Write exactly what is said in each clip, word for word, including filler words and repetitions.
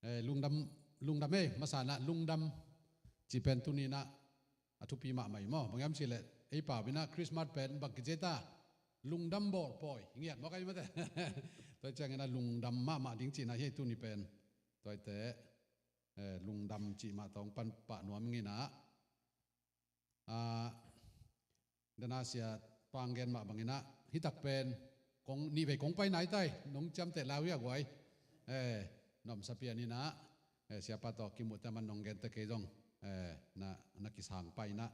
Eh, lungdam, lungdam ei, masa inah lungdam cih pen tuni inah a thupi mahmah hi maw. Bang hiam cih leh ei pau inah Christmas pen bang kici ta, lungdam bawl pawi hi ngiat mawk ei mate. Tua ciang inah lungdam mahmah ding cihna hi ei tuni pen. Tua hi teh, eh, lungdam cih mah tawh pan pah nuam ing inah. Ah, dena sia pang gen mah bang inah, hi tak pen kong, nih vei kong pai nai tai, nong ciamteh lai uh hia guai. Eh, nuamsa pian inah, eh, siapa tawh kimuh teh man nong gen teh kei zong, eh, na, na kisang pai inah,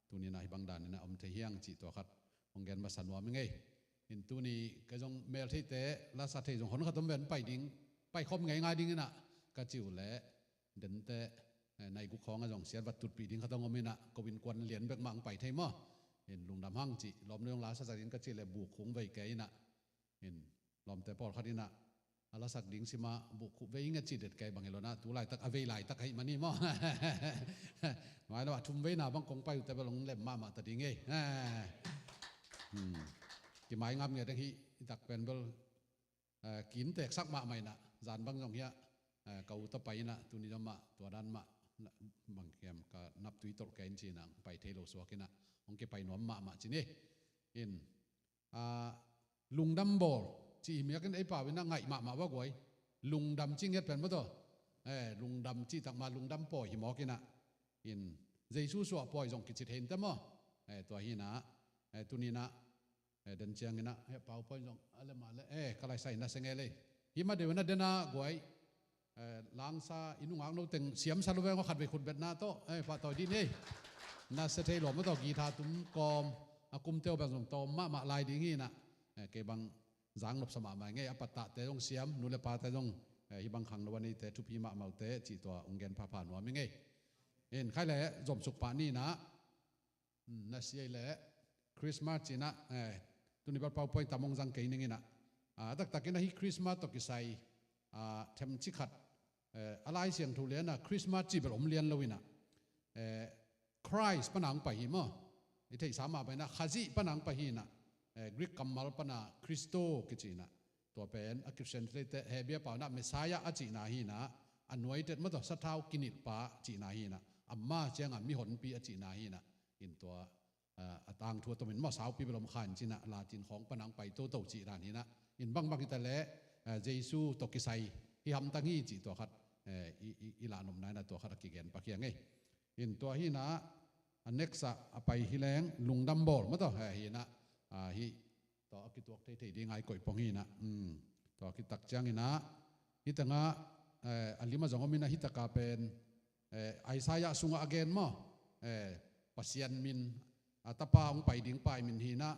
tuni inah hih bang dan inah om thei hi hang cih tua khat hong gen masa nuam ing ei. In tuni kei zong mel theite, lasa thei zong hon khat om ven pai ding, pai khawm ngei ngai ding inah ka ci uh leh, den teh, eh, nai guk khawng ah zong siat vat tutpih ding khat hong om inah, ko innkuan lian bek mah hong pai thei maw. In lungdam hang cih, lawm nuai hong lasa sak ding ka cih leh buk khung vei kei inah. In lawmte pawlkhat inah, a lasak ding sim ah buk khung vei ing a cih det kei bang hi lo inah, tu laitak a vei laitak ahih man hi maw. Mai lo a thum veina bang kong pai uh teh bel hong lem mahmah ta ding ei. Eh. Hmm. Kimai ngam ngiat ding hi, hi tak pen bel, eh, kin teksak mahmah inah, zan bang zong hiah, eh, ka u tawh pai inah, tuni zong mah, tua dan mah, na, bang hiam ka nap tui tolh kei in ci inah, pai thei lo suak inah, hong kipai nuam mahmah ci ni. In, ah, lungdam bawl, cih hi miak in ei pau inah ngaih mahmah uh a guai. Lungdam cih ngiat pen maw tawh. Eh, lungdam cih tak mah lungdam pawi hi mawk inah. In, Jesu suah pawi zong kici thei in teh maw. Eh, tua hi inah, eh, tuni inah, eh, den ciang inah, heh, pau pawi zong, a le mah le, eh, ka laisa inah seng ei lei. Hi mah deuh inah dena guai, eh, langsa i nungak no teng siamsa lo veng aw khat vei khutbetna tawh, eh, pahtawi dih ni ei. Na sia thei lo maw tawh guitar tum kawm, a kumte uh bang zong tawm mahmah lai ding hi inah, eh, kei bang zang nopsa mahmah ing ei, a pattahte zong siam, nu le pate zong, eh, hih bang khangno a neite thupi mahmah uh teh cih tua hong gen phapha nuam ing ei. In khai leh zomsuk pah ni inah, hmm, na sia leh Christmas cih inah, eh, tuni bel PowerPoint tam hong zang kei ning inah. Ah, a taktak inah hih Christmas tawh kisai, ah, themcik khat, eh, a Lai Siangtho lian ah Christmas cih bel om lian lo inah, eh, Christ pan a hong pai hi maw. I theihsa mah bang inah Khazih pan a hong pai hi inah, eh, Greek kammal pan a Christo kici inah. Tua pen a kitranslate teh Hebrew pau inah Messiah a cihna hi inah, anointed maw tawh, sathau kinilhpa cihna hi inah, amah ciang a mihonpi a cihna hi inah. In tua, ah, a tangthu a tomin maw saupi bel om kha in ci inah, Latin khawng pan a hong pai toto cih dan hi inah. In bangbang hi ta leh, ah, Jesu tawh kisai hi hamtang hi cih tua khat, eh, i, i, i lahnopna inah tua khat a kigen pak hi ing ei. In tua hi inah, a next ah a pai hi leng lungdam bawl maw tawh, eh, hi inah, ah, hih tawh a kituak theithei ding a i koih pong hi inah. Hmm. Tua khit tak ciang inah, hih teng ah, eh, a lim ah zong om inah, hih tak ah pen, eh, Isaiah sungah a gen maw, eh, Pasian min, a Tapa hong pai ding pa i min hi inah,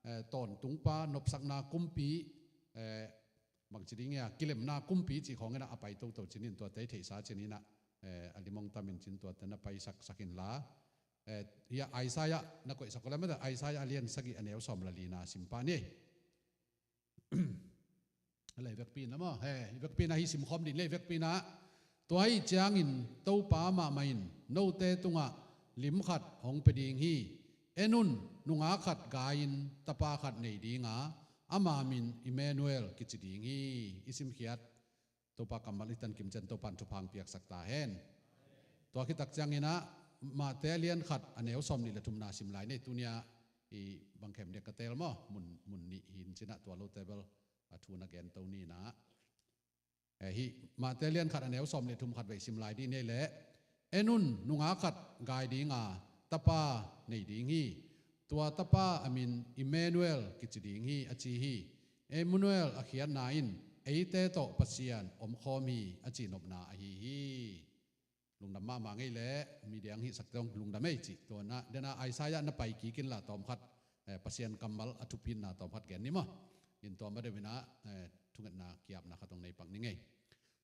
eh, tawntungpa, nopsakna kumpi, eh, bangci ding hia, kilemna kumpi cih khawng inah a pai toto ci-in, tuate i theihsa ci-in inah, eh, a lim hong tam in ci-in tuate na paisak sak inla. Eh, hia Isaiah na koihsak uh leh maw tawh, Isaiah a lian sagih a neu sawm le lina sim pah ni. A lei vekpi inah maw, he, i vekpi inah hih simkhawm ding lei vekpi inah, tua ahih ciangin Topa mahmah in note tungah lim khat hong pia ding hi. En un, nungak khat gai-in tapa khat nei ding a, ama min Emmanuel kici ding hi. I simkhiat Topa kammal i tan kim ciang Topa in thupha hong piaksak ta hen. Tua khit tak ciang inah Matthai a lian khat a neu sawm nih le thumna sim lai ni ei, tuni ah i bang khem dek ka teel maw, mun, mun nih hi in ci inah tua lote bel a thu na gen to ni inah. Eh, hih Matthai a lian khat a neu sawm nih le thum khat vei sim lai dih ni ei leh. En un, nungak khat gai ding a, tapa nei ding hi. Tua tapa a min Emmanuel kici ding hi, a ci hi. Emmanuel a khiatna in eite tawh Pasian omkhawm hi, a cihnopna ahi hi. Lungdam mahmah ing ei leh, media hong hihsakte zong lungdam ei cih. Tua inah, den ah Isaiah na pai kik inla tawm khat, eh, Pasian kammal a thupina tawm khat gen ni maw. In tua ma deuh inah, eh, thungetna kiapna khat hong nei pak ning ei.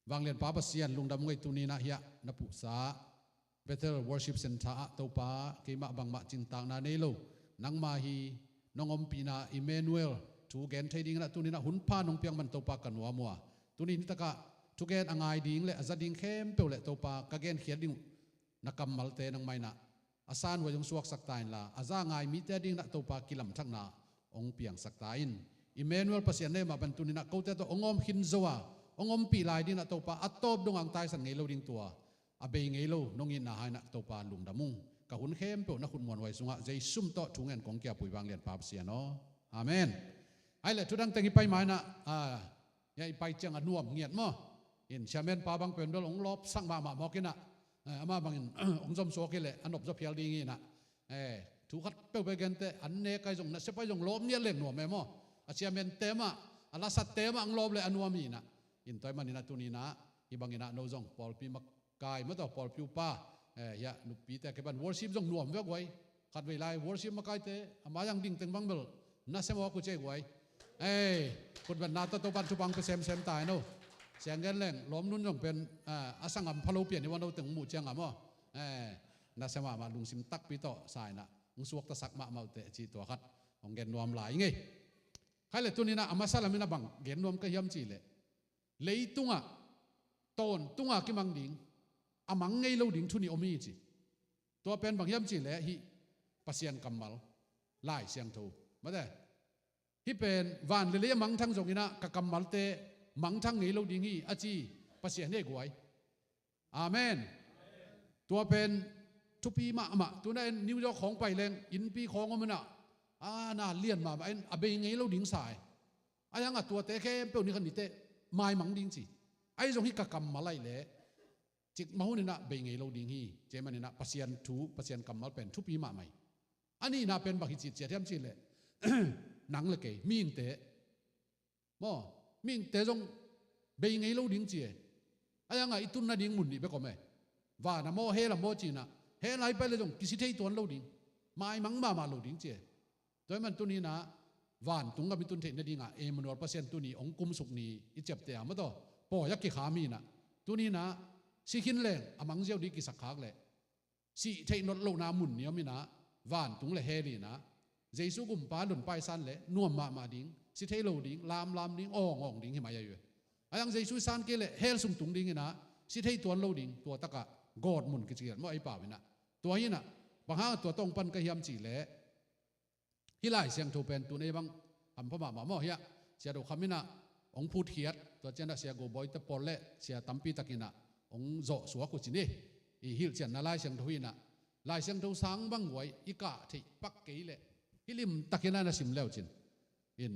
Vanglianpa Pasian, lungdam ung ei, tuni inah hiah na puhsa Bethel Worship Centre ah Topa, keimah bangmah cintakna nei lo, nangma hi, nong ompihna Emmanuel thu gen thei ding inah tuni inah hun pha nong piak man Topa ka nuam uh a, tuni nitak ah thugen a ngai ding le a za ding khempeuh le Topa ka genkhiat ding uh na kammalte nangmah inah a sanhuai hong suaksak ta inla, a za a ngai mite a ding inah Topa kilamthakna hong piangsak ta in. Emmanuel Pasian na hih mah bangin tuni inah kote tawh hong om khin zo a, hong ompih lai dingin ah Topa, a tawp dong ang taisan ngei lo ding tua a bei ngei lo nong itna hangin ah Topa lungdam ung. Ka hun khempeuh na khut muanhuai sungah Jesu min tawh thu ngen kong kiapui, vanglianpa Pasian aw. Amen. Ahih leh thudang teng i pai ma-in ah, ah, hia i pai ciang a nuam ngiat maw. In siamen pa bang pen bel hong lawpsak mahmah mawk in ah, eh, amah bangin hong zom suak hi leh a nop zaw phial ding hi in ah. Eh, thu khat peuhpeuh gen teh, an nek ahi zong, nasep ahi zong lawp ngiat leng nuam e maw. A siamente mah, a lasatte mah hong lawp leh a nuam hi in ah. In tua ahih manin ah tuni-in ah hih bangin ah no zong pawlpi makai maw, tawh pawlpi upa, eh, hia nupite a kipan worship zong nuam ve guai. Khatvei lai worship makaite a mai-ah ding teng bang bel nasia mawk uh ci ei guai. Eh, khutbetna tawh Topa'n thupha hong pia semsem ta hen aw. Siang gen leng lawmnun zong pen, ah, a sanggam pha lo pian hi ua, no teng hong muh ciang a maw. Eh, nasia mahmah, lungsim takpi tawh sa in ah hong suaktasak mahmah uh teh cih tua khat hong gen nuam lai ing ei. Khaile, tuni-in ah a masa lamin ah bang gen nuam ka hiam cih leh, leitungah tawntunga kimang ding, a mang ngei lo ding thu nih om hi ci. Tua pen bang hiam cih leh hih Pasian kammal, Lai Siangtho. Mate, hih pen van le lei a mangthang zongin ah ka kammalte mangthang ngei lo ding hi a ci Pasian hi ei guai. Amen. Tua pen thupi mahmah. Tu-in ah en New York khawng pai leng innpi khawng om in ah, a na lian mahmah in, a bei ngei lo ding sa ei. Ahi hangah tuate khempeuh ni khat ni teh maimang ding ci. Ahi zong hih ka kammal ahih leh cikmah hunin ah bei ngei lo ding hi. Tua ahih manin ah Pasian thu, Pasian kammal pen thupi mahmah hi. A nihna pen bang hi cih ciat hiam cih leh, nang le kei mihingte maw, mihingte zong bei ngei lo ding ci e. Ahi hangah i tun nading mun nih bek om e. Van ah maw, hell ah maw ci-in ah, hell ah i pai leh zong kisi thei tuan lo ding, maimang mahmah lo ding ci e. Tua ahih man tuni-in ah vantung gam i tun theih nadingah Emmanuel Pasian tuni hong kumsuk ni i ciapteh a maw, tawh pawi a kikham hi in ah, tuni-in ah si khin leng a mang ziau ding kisak khak leh, sih theih nawn lohna mun ni om in ah, vantung le hell in ah, Jesu gumpa lungpai san leh nuam mahmah ding, si thei lo ding, lamlam ding, awngawng ding hi mai ahi ve. Ahi hang Jesu i san kei leh hell sung tung ding in ah, si thei tuan lo ding, tua takah gawtmun kici hi maw ei pau in ah. Tua hi in ah, bang hang tua tawh hong pan ka hiam cih leh, hih Lai Siangtho pen tu-in ei bang hampha mahmah maw, hia Sia Do Kham in ah hong phutkhiat, tua ciangin ah Sia Go Bawi te pawl le sia tampi takin ah hong zawh suak uh ci ni. I hilhcianna Lai Siangtho hi in ah, Lai Siangtho sang bang guai i kah theih pak kei leh, hih limtakin ah na sim le uh cin. In,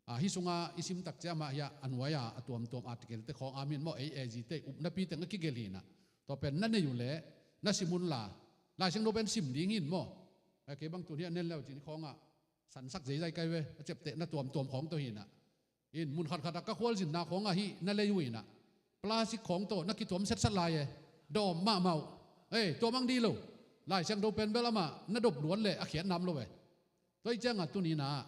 ah, hih sungah i sim tak ciang mah hia a nuai-a a tuamtuam article te khawng a min maw, ei A G te upnapi teng a kigelh hi in ah, tua pen na nei uh leh na sim un la, Lai Siangtho pen sim ding hi in maw. Eh, kei bang tun hia nen le uh cin, khawngah sansak zeizai kai ve, a ciaptehna tuamtuam khawng tawh hi in ah. In, mun khatkhat ah ka khualzinna khawngah hih na lei uh in ah, plastic khawng tawh na kituam setsat lai e. Dawm mahmah uh. Ei, tua mang dih lo. Lai Siangtho pen bel amah na dop luat leh a khiat nam lo e. Tua ahih ciangah tuni-in ah,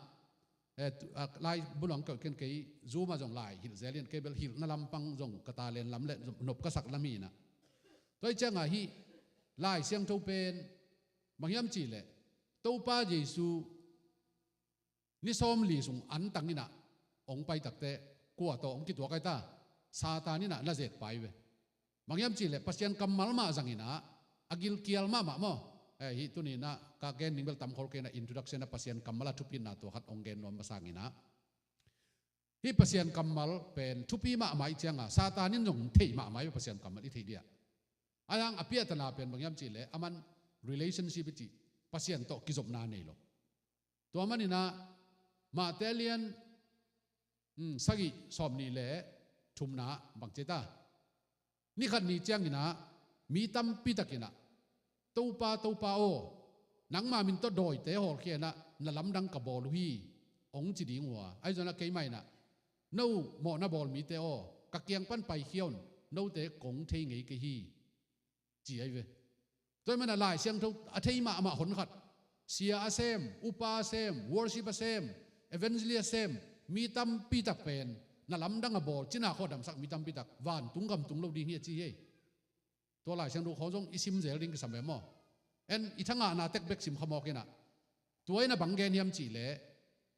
eh, tu-, ah, lai bulang keuh ken kei Zoom ah zong lai hilh zel in, kei bel hilhna lampang zong ka talent lam le nop ka sak lam hi in ah. Tua ahih ciangah hih Lai Siangtho pen bang hiam cih leh, Topa Jesu ni sawmli sung antang in ah hong pai takteh kua tawh hong kituak ai ta? Satan in ah na zet pai ve. Bang hiam cih leh Pasian kammal mah zang in ah, a gilkial mahmah maw. Eh, hih tuni-in ah ka gen ding bel tam khol kei in ah, introduction ah Pasian kammal a thupitna tua khat hong gen nuam masa ing in ah. Hih Pasian kammal pen thupi mahmah ahih ciangah Satan in zong thei mahmah hi, Pasian kammal i theih ding ah. Ahi hang a piahtana pen bang hiam cih leh, aman relationship i cih, Pasian tawh kizopna nei lo. Tua manin ah Matthai lian, um, sagih sawmnih le thumna bang ci ta? Ni khat ni ciangin ah mi tampi takin ah, "Topa, Topa aw, nangma min tawh dawite hawlkhia in ah na lamdang ka bawl uh hi," hong ci ding uh a, ahi zongin ah keimah in ah, "No mawhna bawl mite aw, ka kiang pan paikhia un, note kong thei ngei kei hi," ci ahi ve. Tua ahih manin ah Lai Siangtho a thei mahmah honkhat, sia a sem, upa a sem, worship a sem, evangelist a sem mi tampi tak pen, na lamdang a bawl, cina khawng damsak mi tampi tak vantung gam tung lo ding hi a ci hi. Tua Lai Siangtho khawng zong i sim zel ding kisam ve maw. En, i thangahna tek bek sim kha mawk in ah, tua in ah bang gen hiam cih leh,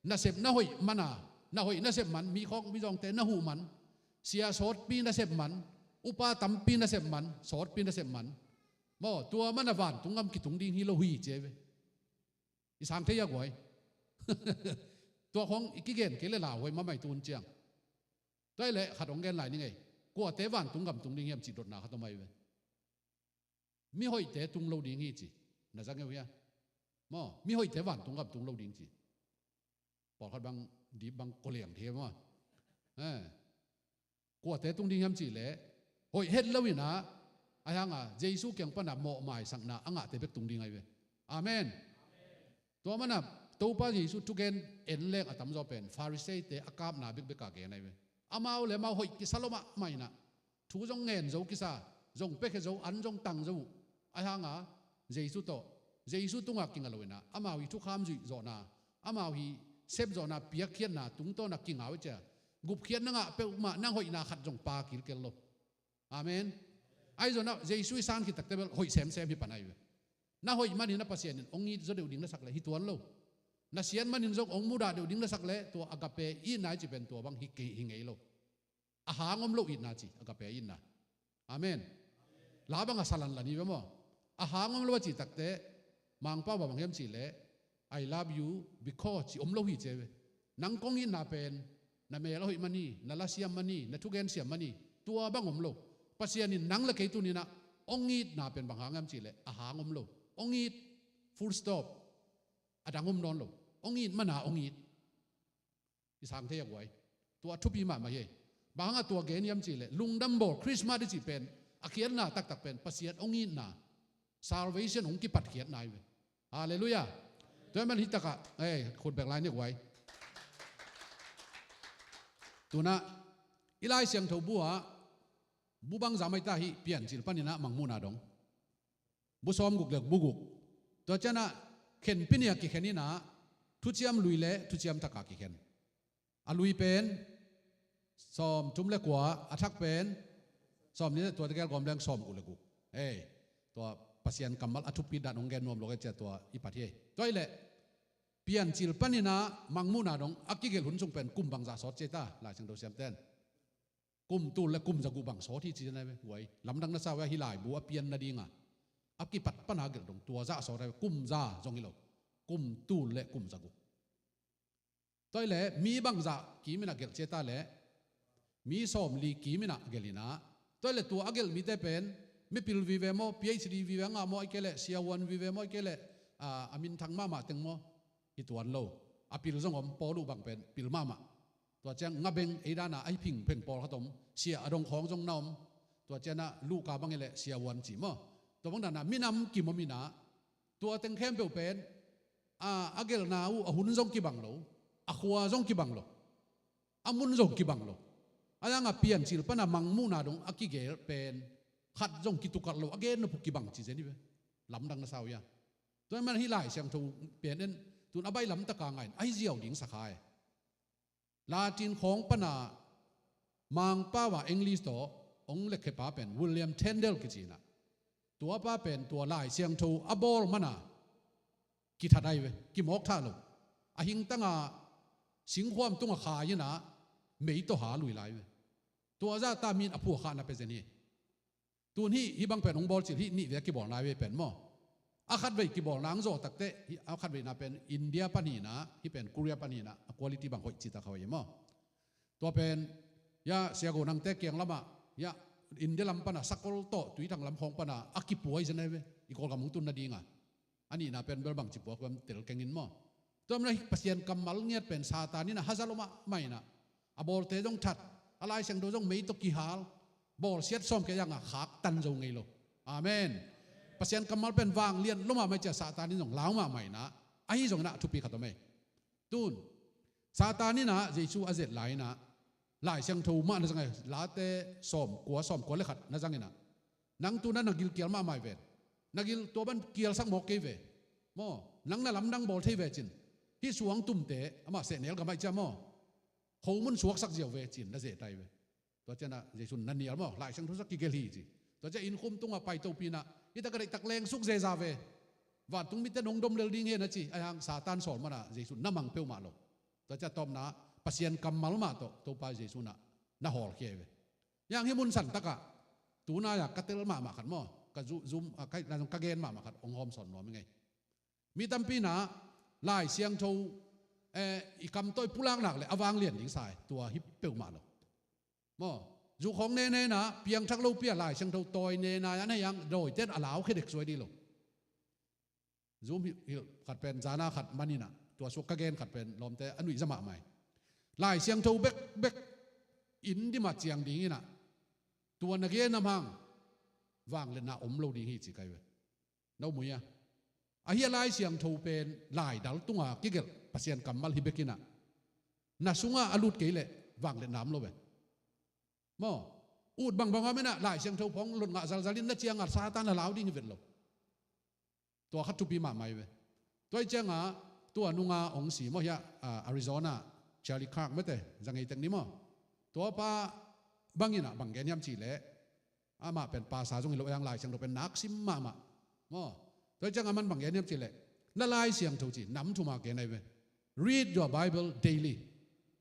nasep na hoih man a, na hoih nasep man, mi khawng mi zawngte na huh man, sia sawtpi nasep man, upa tampi nasep man, sawtpi nasep man maw, tua man a vantung gam kitung ding hi lo hi ci ahi ve. I sang thei a guai. Tua khawng i kigen kei leh lauhuai mahmah hi tu hun ciang. Tua ahih leh khat hong gen lai ning ei. Kuate vantung gam tung ding hiam cih dotna khat om ahi ve. Mihoihte tung lo ding hi ci. Na za ngeu hia? Maw, mihoihte vantung gam tung lo ding ci. Pawlkhat bang dip bang koliang thei maw. Eh. Kuate tung ding hiam cih leh hoih het lo in ah, ahi hanga Jesu kiang pana mawhmaisakna a ngahte bek tung ding ahi ve. Amen. Tua mana Topa Jesu thugen en leng a tamzaw pen Pharisee-te a kapna bekbek a gen ahi ve. Amau le amau hoih kisa lo mahmah in ah, thu zong ngen zo kisa, zong piakhia zo, an zong tang zo uh. Ahi hanga Jesu tawh, Jesu tungah kinga lo in ah, amau hi thukham zuih zawhna, amau hi sep zawhna, piakkhiatna tungtawn a kinga uh cia, gupkhiatna ngah peuhmah nang hoihna khat zong pa kilkel lo. Amen. Ahi zongin ah Jesu i san khit takte bel hoih semsem hi pan ahi ve. Na hoih manin a Pasian in hong it zaw deuh ding na sak leh hi tuan lo. Na siat manin zong hong mudah deuh ding na sak leh tua agape itna i ci pen tua bang hi, hi ngei lo. A hang om lo itna ci, agape itna. Amen. La bang a salan la ni ve maw. A hang om lo a cih takte, Mangpau bang hiam cih leh, "I love you because" ci om lo hi ci ve. Nang kong itna pen, na mel a hoih man hi, na la siam man hi, na thugen siam man hi, tua bang om lo. Pasian in nang le kei tuni-in ah hong itna pen bang hang hiam cih leh, a hang om lo. Hong it, full stop. A dang om nawn lo. Hong it mana hong it. I sang thei a guai. Tua thupi mahmah hi. Bang hanga tua gen hiam cih leh, lungdam bawl, Christmas i cih pen, a khiatna taktak pen Pasian hong itna, salvation hong kipatkhiatna hi ve. Halleluiah. Tua hi man hi takah, eh, khut bek lai ni guai. Tu-in ah i Lai Siangtho bu ah, bu bangzah mai ta hi, Piancil panin ah Mangmuhna dong. Bu sawmguk le bu guk. Tua ciangin ah khenpi nih a kikhen in ah, thuciam lui le thuciam thak a kikhen. A lui pen sawmthum le kua, a thak pen sawmnih le, tua tegel gawm leng sawmguk le guk. Ei, tua Pasian kammal a thupi dan hong gen nuam lo ka ci a, tua i phat hi. Tua hi leh Piancil panin ah Mangmuhna dong a kigelh hun sung pen kum bangzah sawt ci ta, Lai Siangtho siamten. Kum tul le kum zaguk bang sawt hi ci na ve, huai. Lamdang na sa uh hia, hih laibu a pian nading a, a kipat pana gelh dong tua zah sawt hi ve, kum za zong hi lo. Kum tul le kum zaguk. Tua hi leh mi bangzah kimin a gelh ci ta leh, mi sawmli kimin a gelh in ah. Tua hi leh tua a gelh mite pen mipil vive maw, PhD vive a ngah maw, ahih kei leh siavuan vive maw, ahih kei leh, ah, a minthang mahmah teng maw, hi tuan lo. A pil zong om, Paul uh bang pen pil mahmah. Tua ciang ngabeng ei dan a, a hi phingpheng pawlkhat om, sia a dong khawng zong na om. Tua ciang ah Luka bang hi leh siavuan ci maw. Tua bang dan a minam kim om in ah, tua teng khempeuh pen, a, a gelhna uh a hun zong kibang lo, a khua zong kibang lo, a mun zong kibang lo. Ahi zongin ah Piancil pana Mangmuhna dong a kigelh pen khat zong kitukalh lo, a gen nop uh kibang ci zen hi ve. Lamdang na sa uh hia? Tua hi man hih Lai Siangtho pen en, tu-in a baihlam tak a ngah in, ahi ziau ding sa kha e. Latin khawng pana Mangpau a English tawh hong lekhia pa pen William Tyndale kici in ah, tua pa pen tua Lai Siangtho a bawl man a kithat ahi ve, kimawk thah lo. A hingtang a singkhuam tung a khai in ah mei tawh ha lui lai ve. Tua zah ta mi in a phuakhahna pia zen hi. Tu-in hih, hih bang pen hong bawl cil, hih nih vei a kibawlna hi ve pen maw. A khatvei kibawlna hong zawh takteh, hih a khatveina pen India pan hi in ah, hih pen Korea pan hi in ah, a quality bang hoih ci ta kha hi maw. Tua pen, ya, Sia Go nangte kiang lamah, ya, India lam pana sakol tawh Tuithang lam khawng pana a kipua hi zen ahi ve, i Kawlgam hong tun nading a. A nihna pen bel bangci puak lam tel keng in maw. Tua manin ah hih Pasian kammal ngiat pen Satan in ah haza lo mahmah in ah, a bawlte zong that, a Lai Siangtho zong mei tawh kihal, bawlsiat sawm kei zong a khaktan zo ngei lo. Amen. Pasian kammal pen vanglian lo mahmah hi ci a, Satan in zong lau mahmah in ah, ahi zongin ah thupi khat om ei. Tu-in Satan in ah Jesu a zet lai in ah, Lai Siangtho mah na zang ei, Late sawmkua, sawmkua le khat na zang in ah, nang tu-in ah na gil kial mahmah hi ven. Na gil tua bang kialsak mawk kei ve. Maw, nang na lamdang bawl thei ve cin. Hih suang tumte, amah sehnel gam ahi ciang maw, khomun suaksak ziau ve cin, na zet ahi ve. Tua ciang ah Jesu in na nial maw, Lai Siangtho sung kigelh hi ci. Tua ciang inn khum tungah paito pi in ah, hih tak a deihtak lengsuk zeza ve. Vantung mite nong dom lel ding hi na ci, ahi hang Satan sawl man ah Jesu in na mang peuhmah lo. Tua ciang tawpna, Pasian kammal mah tawh Topa Jesu in ah na hawlkhia hi ve. Hiang hih mun san tak ah, tunai a ka tel mahmah khat maw, ka zu-, zum, a, ka, ka gen mahmah khat hong hawm sawn nuam hi ing ei. Mi tampi in ah Lai Siangtho, eh, i kam tawh i pulak nak leh a vanglian ding sa hi, tua hi peuhmah lo. Maw, Zu khawng nene inah piangthak lopi a Lai Siangtho tawi nena a nei ang dawite in a laukhia dek suai dih lo. Zoom hilh khat pen zana khat man inah tua suak ka gen khat pen lawmte a nuihza mahmah hi. Lai Siangtho bekbek in dim a ciang ding inah tua na gen nam hang vangliatna om lo ding hi ci kai ve. No mui a ahi a Lai Siangtho pen laidal tunga kigelh Pasian kammal hi bek inah na sunga a lut kei leh vangliatna om lo ve. Maw, ut bangbang om inah Lai Siangtho phawng lot ngah zalzal in na ciangah Satan a lau ding hi vet lo. Tua khat thupi mahmah hi ve. Tua hi ciangah tua nunga hong si maw hiah, ah, Arizona, Charlie Kirk mete zangei tek ni maw. Tua pa bang inah bang gen hiam cih leh amah pen pasa zong hi lo a hiang Lai Siangtho pen nak sim mahmah. Maw, tua hi ciangah man bang gen hiam cih leh la Lai Siangtho ci nam thum a gen ahi ve. Read your Bible daily.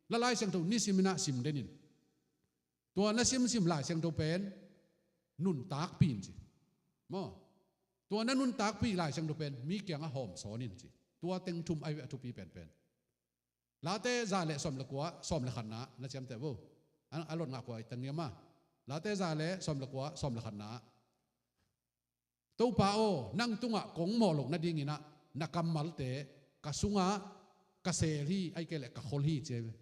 La Lai Siangtho nisim inah sim den in. Tua na simsim Lai Siangtho pen nuntakpih in ci. Maw, tua na nuntakpih Lai Siangtho pen mi kiangah hawmsawn in ci. Tua teng thum ahi ve a thupi penpen. Late za le sawm le kua, sawm le khatna na ciamteh vo. A, a lot ngah kua i teng niam a. Late za le sawm le kua, sawm le khatna. Topa aw, nang tungah kong mawh loh nadinginah na kammalte ka sungah ka seel hi, ahih kei leh ka khol hi ci ahi ve.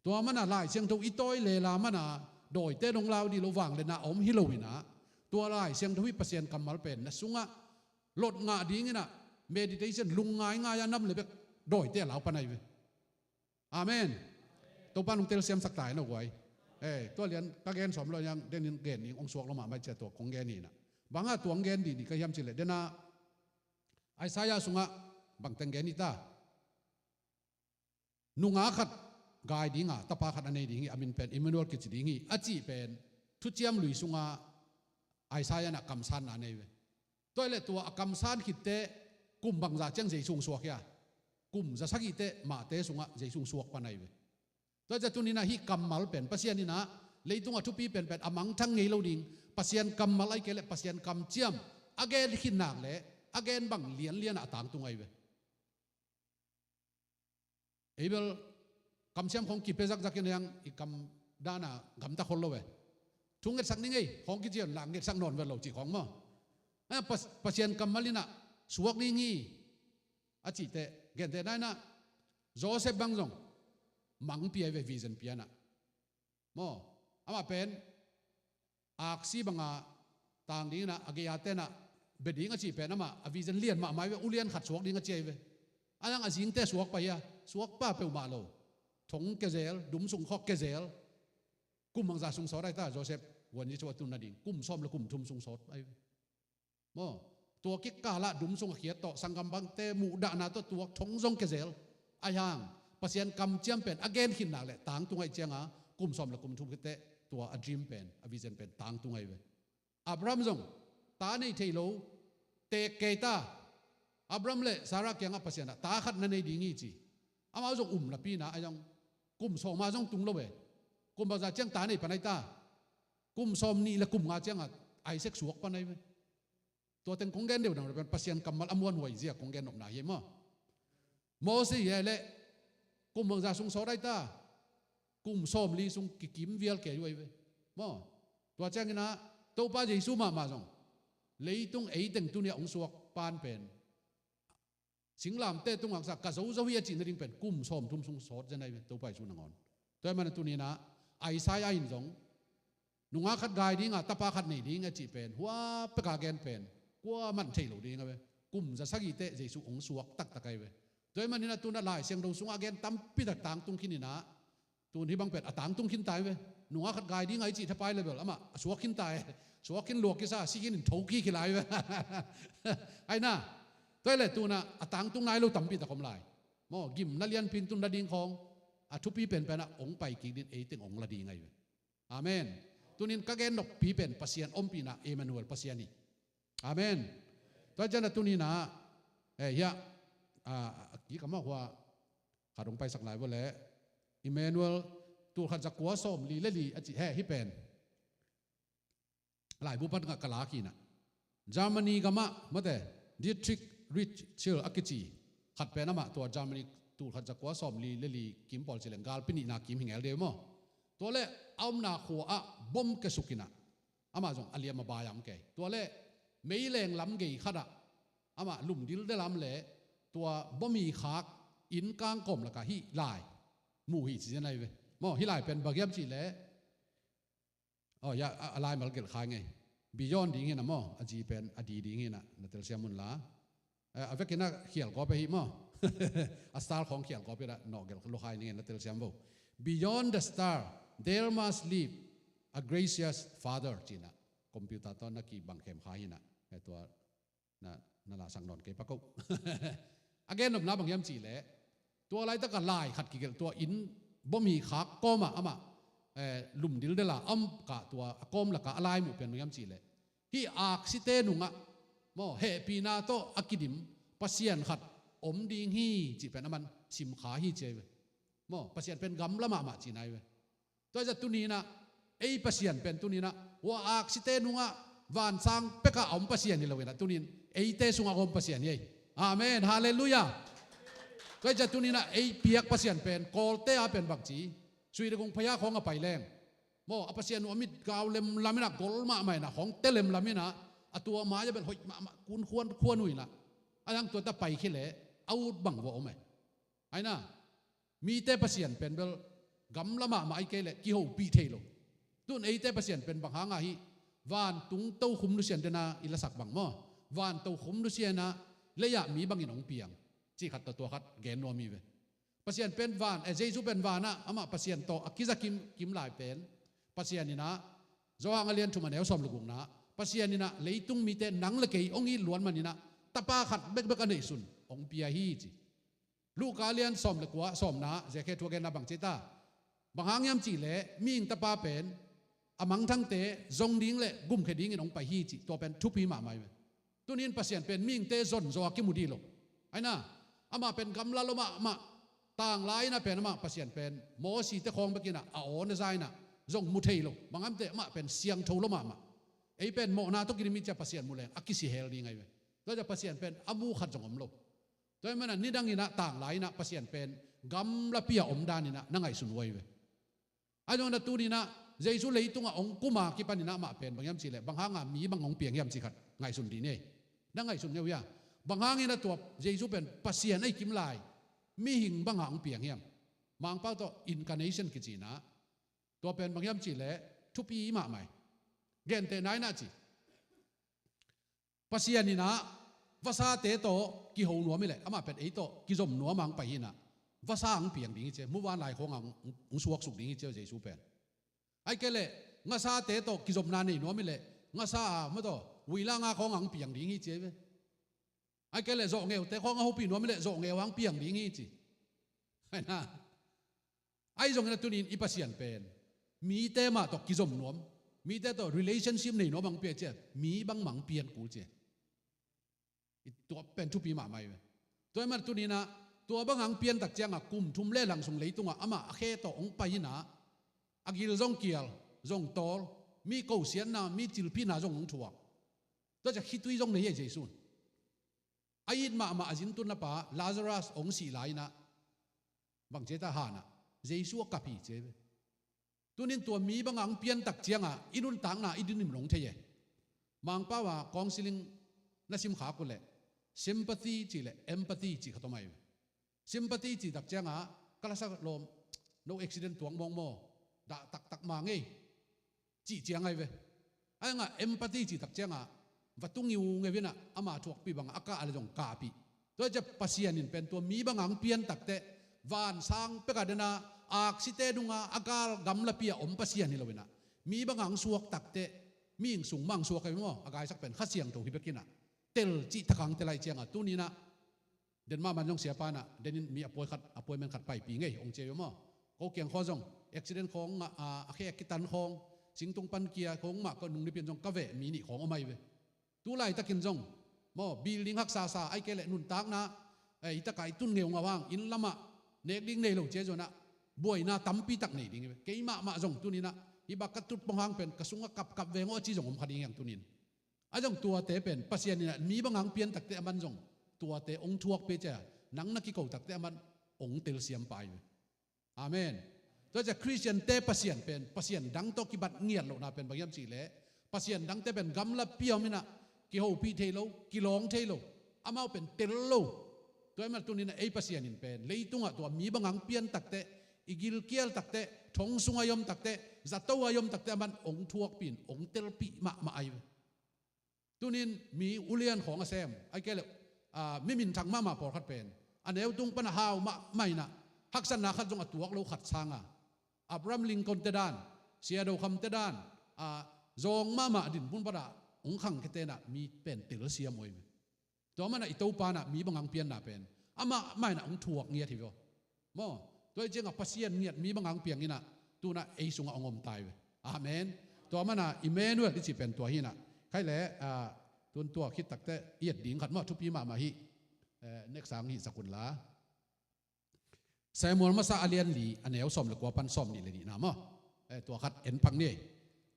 Tua mana Lai Siangtho i tawi lela mana dawite dong lau dih lo vangliatna a om hi loinah tua Lai Siangtho hi Pasian kammal pen na sungah lot ngah dinginah meditation lungngaingai a nam le bek dawite a lau pan ahi ve. Amen. Topa nung telsiamsak ta hi no guai. Eh, tua lian ka gen sawm lo yang denin gen ning ong suak lo mahmah cia tua kong gen hinah. Banga tua ong gen dih ni ka hiam cileh dena Isaiah sungah bangteng gen hi ta. Nunga khat gai dinga tapa khat a nei ding hi a min pen Emmanuel kici ding hi a cih pen thuciam lui sunga Isaiah na kamsanna nei ve. Tua hi leh tua a kamsan khitteh kum bangza ciang Jesu hong suak hia? Kum za sagihte mahte sungah Jesu hong suak pan ahi ve. Tua hi ciah tuninah hih kammal pen Pasian inah leitungah thupi penpen a mangthang ngei lo ding Pasian kammal ahih kei leh Pasian kamciam a gen khin nak leh a gen bang lianlianah a tangtung ahi ve. Ei bel kamsiam khong kipia zakzak in a hiang i kam dana gamta khol lo ve. Thu ngetsak ning ei khong kician la ngetsak nawn vet lo cih khong maw? A Pas- Pasian kammal inah suak ning hi a cihteh gentehna inah Joseph bang zong mangpi ahi ve vision pianah. Maw, amah pen aksi banga tang dinginah a gei-a tenah bia ding a cih pen amah a vision lian mahmah hi ve, ulian khat suak ding a ci ahi ve. A dang a zingte suak pah hia? Suak pah peuhmah lo. Thong kezel, dum sung khawk kezel. Kum bangza sung sawt ahi ta Joseph, vuan Jesu a tun nading kum sawm le kum thum sung sawt ahi ve. Maw, tua kikalah dum sung a khiat tawh sanggam bangte muhdahna tawh tua thong zong kezel. Ahi hang Pasian kamciam pen a gen khin nak leh tangtung ahi cianga kum sawm le kum thum khitteh tua a dream pen a vision pen tangtung ahi ve. Abraham zong ta nei thei lo, teek kei ta. Abraham le Sarah kiangah Pasian ah ta khat na nei ding hi ci. Amau zong um napina a zong kum sawma zong tung lo ve. Kum bangza ciang ta nei pan ahi ta? Kum sawm nih le kum nga ciangah Isaac suak pan ahi ve. Tua teng kong gen deuh dang Pasian kammal a muanhuai zia kong gen nopna hi maw? Moses hi leh kum bangza sung sawt ahi ta? Kum sawm li sung kikim vial kei uh ahi ve. Maw? Tua cianginah Topa Jesu mahmah zong leitung eiteng tuni a hong suak pan pen singlamteh tungah sa ka zozo hi a cih nading pen kum sawm thum sung sawt zen ahi ve Topa Jesu nangawn. Tua hi mana tuninah Isaiah in zong nunga khat gai dinga tapa khat nei ding a cih pen hua peka gen pen kua man thei lo ding a ve. Kum za sagih teh Jesu hong suak taktak ahi ve. Tua hi maninah tunah Lai Siangtho sungah a gen tampi tak tangtung khininah tun hih bang pen a tangtung khin ta hi ve. Nunga khat gai dinga i cih thapai level amah a suak khin ta hi. Suak khin luak kisa si khin in tho kik hi lai hi ve. Aina tua hi le tunah a tangtung nai lo tampi tak om lai. Maw gimna lianpin tun nading khawng a thupi penpenah hong pai kik din eiteng hong la ding ahi ve. Amen. Tunin ka gen noppi pen Pasian ompihna Emmanuel Pasian hi. Amen. Tua cianah tuninah eh hiah a kik amah hua khat hong paisak lai vua leh Emmanuel tulkhat zakua sawm li le li a cih he hih pen laibu pan ngah ka lak hinah Germany gamah mate Dietrich Ritschl a kici khat pen amah tua Germany tulkhat zakua sawm li le li kim pawl cileng galpi nihna kim hi ngel deu maw? Tua le a omna khua ah bom kiasuk inah amah zong a liam a bai a om kei. Tua le meileng lam gei khatah amah lumdil de lam le tua bom hi khak inn kangkawm lakah hih lai mu hi ci zen ahi ve. Maw, hih lai pen bang hiam cih leh, oh ya, a, a lai mal gelh khai ngei. Beyond ding hinah maw, a zi pen a di ding hinah na telsiam unla. Eh, a vekinah khial gawp ahi maw. A star khawng khial gawp inah nawh gelh lua khai ning in na telsiam vo. Beyond the star there must live a gracious father, cinah computer tawh na kibang khem khai hinah. Eh, tua na, na lasak nawn kei pak uh. A gennopna bang hiam cih leh, tua laitakah lai khat kigelh, tua inn bom hi khak kawmah amah, eh, lumdil de la a om kah, tua a kawm lakah a lai muh pen bang hiam cih leh, hih aksite nungah maw, hehpihna tawh a kidim Pasian khat om ding hi cih pen a man simkha hi ci ahi ve. Maw, Pasian pen gamla mahmah cihna ahi ve. Tua hi zah tuni inah ei Pasian pen tuni inah hua aksite nungah vansang pekah a om Pasian hi lo inah tuni in eite sungah a om Pasian hi ei. Amen. Halleluiah. Tua hi zah tuni inah ei piak Pasian pen Kawlte a pen bangci, Sui le Kung Phaya khawng a pai leng, maw, a Pasian uh a mit gau lemlam inah gol mahmah inah hong te lemlam inah a tua mai-ah bel hoih mahmah kun khuan khuan uh inah a dang tua ta pai khia leh a ut bang vua om eh. Aina, mite Pasian pen bel gamla mahmah ahi kei leh kihopih thei lo. Tun eite Pasian pen bang hanga hih vantung tokhom nusia-in dena i lasak bang maw, vantokhom nusia-in ah lei-ah mi bangin hong piang cih khat tawh tua khat gen nuam hi ve. Pasian pen van, eh, Jesu pen vanah amah Pasian tawh a kiza kim, kim lai pen Pasian inah, Johan a lian thum a neu sawm le gukna, Pasian inah leitung mite nang le kei hong it luat man inah tapa khat bekbek a neihsun hong pia hi ci. Luka a lian sawm le kua sawmna, Zechariah thu a genna bang ci ta? Bang hang hiam cih leh mihing tapa pen a mangthangte zong ding le gumkhia dingin hong pai hi ci. Tua pen thupi mahmah hi ve. Tuni in Pasian pen mihingte zon zaw a kimu dih lo. Aina, amah pen gamla lua mahmah, tanglai inah pen amah Pasian pen Mosite khawng bek inah a aw na za inah zong mu thei lo. Bang hiam cih leh amah pen siangtho lua mahmah. Ei pen mawhna tawh kidim hi ci-a Pasian mu leng a kisihel ding ahi ve. Tua hi zah Pasian pen a mu khat zong om lo. Tua hi manah nidang inah tanglai inah Pasian pen gamlapi-a omdan inah na ngaihsun uh ahi ve. Ahi zongin ah tuni inah Jesu leitungah hong kum a kipan inah amah pen bang hiam cih leh bang hanga mi bang hong piang hiam cih khat ngaihsun dih ni. Na ngaihsun ngei uh hia? Bang hangin ah tua Jesu pen Pasian ahi kim lai mihing banga hong piang hiam? Mangpau tawh incarnation kici inah tua pen bang hiam cih leh thupi mahmah hi. Gentehna inah ci, Pasian inah vasate tawh kiho nuam hi leh amah pen ei tawh kizom nuam a hong pai hi inah vasa hong piang ding hi ci. Muvanlai khawngah hong, hong suaksuk ding hi ci Jesu pen. Ahih kei leh ngasate tawh kizopna nei nuam hi leh ngasa a, mah tawh vuilanga khawngah hong piang ding hi ci ahi ve. Ahih kei leh zawhngewte khawngah hopih nuam hi leh zawhngeu a hong piang ding hi ci. Aina, ahi zongin ah tuni in i Pasian pen mite mah tawh kizom nuam, mite tawh relationship nei nuam a hong piang hi ci a, mi bangmah hong pian kul ci. Tua pen thupi mahmah hi ve. Tua hi mah tuni inah tua banga hong pian tak ciangah kum thum le lang sung leitungah amah a khe tawh hong pai inah a gil zong kial, zong tawl, mi kosiatna, mi cilphihna zong hong thuak. Tua ciah khitui zong nei hi Jesu in. A it mahmah a zin tunna pa Lazarus hong sih lai inah bang ci ta? Han ah Jesu a kap hi ci ahi ve. Tuni in tua mi banga hong pian tak ciangah i nuntakna i dinmun hong thei hi. Mangpau a counseling na simkhak uh leh sympathy cih leh empathy cih khat om ahi ve. Sympathy cih tak ciangah ka lasa lawm, no accident tuak mawng maw, dah taktak ma ngei cih ciang ahi ve. Ahi zongah empathy cih tak ciangah va tu ngiungeu inah ama thuakpih bangah a kah a leh zong kahpih. Tua hi ciah Pasian in pen tua mi banga hong pian tak teh vansang pekah dena aksite nunga a gal gamlapi-a om Pasian hi lo inah mi banga hong suak tak teh mihing sung mah hong suak ahi ve maw, a gaisak pen Kha Siangtho hi bek inah tel cih thak hang tel ahih ciangah tuni inah den mahmah in zong siapa inah den in mi a puai khat, a puai men khat paipih ngei hong ci ahi ve maw. Ko kiang khawng zong accident khawng a, a khe a kitan khawng, singtung pan kia khawng mah ka nung nipin zong ka veh mi nih khawng om ahi ve. Tu laitakin zong maw, building haksa sa ahih kei leh nuntakna, eh, i takah i tun ngeungau hang inn lamah nek ding nei lo ci ahi zongin ah buaina tampi tak nei ding hi ve. Kei mahmah zong tuni inah hih bak ka tut pong hang pen ka sungah kapkap veng aw a ci zong om kha ding hi hang tuni in. Ahi zong tuate pen Pasian inah mi banga hong pian tak teh a man zong tuate hong thuak pia ci a, nang na kiko tak teh a man hong telsiam pah hi ve. Amen. Tua ciah Khristiante Pasian pen Pasian dang tawh kibat ngiat lohna pen bang hiam cihleh, Pasian dangte pen gamlapi a om inah, kihopih thei lo, kilawng thei lo, amau pen tel lo. Tua ahih manin tuninah ei Pasian in pen leitungah tua mi bangang pian takteh, i gilkial takteh, thong sungah i om takteh, zato ah i om takteh aman hong thuakpih in hong telpih mahmah ahi ve. Tunin mi ulian khawng a sem, ahih kei leh, a, mi minthang mahmah pawlkhat pen a neu tung pan a hau mahmah inah, haksatna khat zong a tuak lo khat sanga, Abraham Lincoln te dan, Sia Do Kham te dan, a, zawng mahmah a dinmun panah hong khangkhiate inah mi pen telsiam uh ahi ve. Tua manah i Topa inah mi bangang pianna pen amah mah inah hong thuak ngiat hi ve aw. Maw, tua hi ciangah Pasian ngiat mi bangang piang inah tunah ei sungah hong om ta hi ve. Amen. Tua manah Emmanuel i cih pen tua hi inah. Khai leh, ah, tun tua khit takteh i et ding khat maw, thupi mahmah hi. Eh, next sang hih sak un la. Samuel masa a lian li a neu sawm le kua pan sawm nih le nihna maw. Eh, tua khat en phang ni.